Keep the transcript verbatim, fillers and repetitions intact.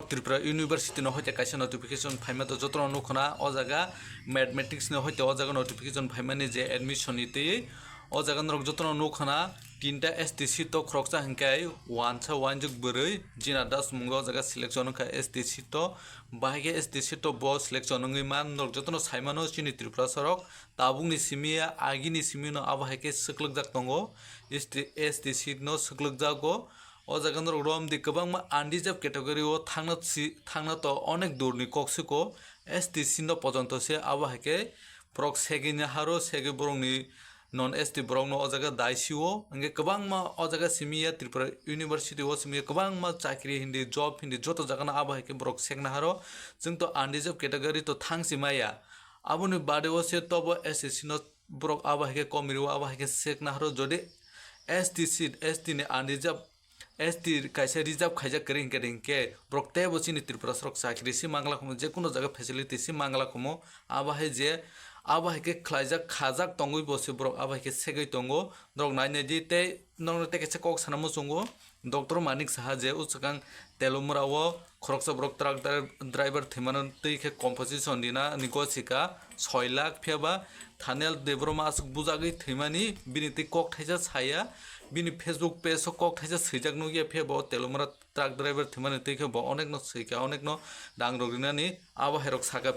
Tripura University no hoite kaisa notification phaima to jotono nukhana o jaga mathematics ni hoite o jaga notification phaimani je admission ni twi o jaga norok jotono nukhana tinta S T C to khoroksa hinkhe wansa wanjwk bwrwi Jina Das mungo o jaga selection wngkha S T C to bahai khe S T C to bo selection wngwi man norok jotono saimano chini Tripura sorok tabukni simi ya agini simi no abo hai khe swklwkjak tongo S T C no swklwkjago. O jaga norok romdi kwbangma unreserved category o thangna si thangna to onek durni kok siko S T C no pojonto se abo hai khe borok segwi naharo segwi borokni non S T borokno o jaga dai sio hingke kwbangma o jaga simi ya Tripura University o simi ya kwbangma chakri hindi job hindi joto jaga no abo hai khe borok sek naharo chwng to unreserved category to thangsi maya aboni bade o se tobo S T C no borok abo hai khe komirio abo hai khe sek naharo jodi S T seat S T ni unreserved S T kaisa reserve khaijak kwrwi hinkhe hinkhe borok teibo chini Tripura sorok chakri si mangla khomo je kuno jaga facility si mangla khomo abo hai je abo hai khe khlaijak khajak tongwi bo se borok abo hai khe segwi tongo norok nai nai di tei norok tei kaisa kok sana muchungo Doctor Manik Saha je o swkang Telumra o khoroksa borok truck dri- driver thwimano twi khe compensation rina ni gosika soi lakh phiya ba Thanial Debbarma aswk bujagwi thwimani bini twi kok thaisa saya bini Facebook page o kok thaisa swijak nukya phiya bo Telumra truck driver thwimani twi khe bo onekno swika onekno dangrok rinani abo hairok saka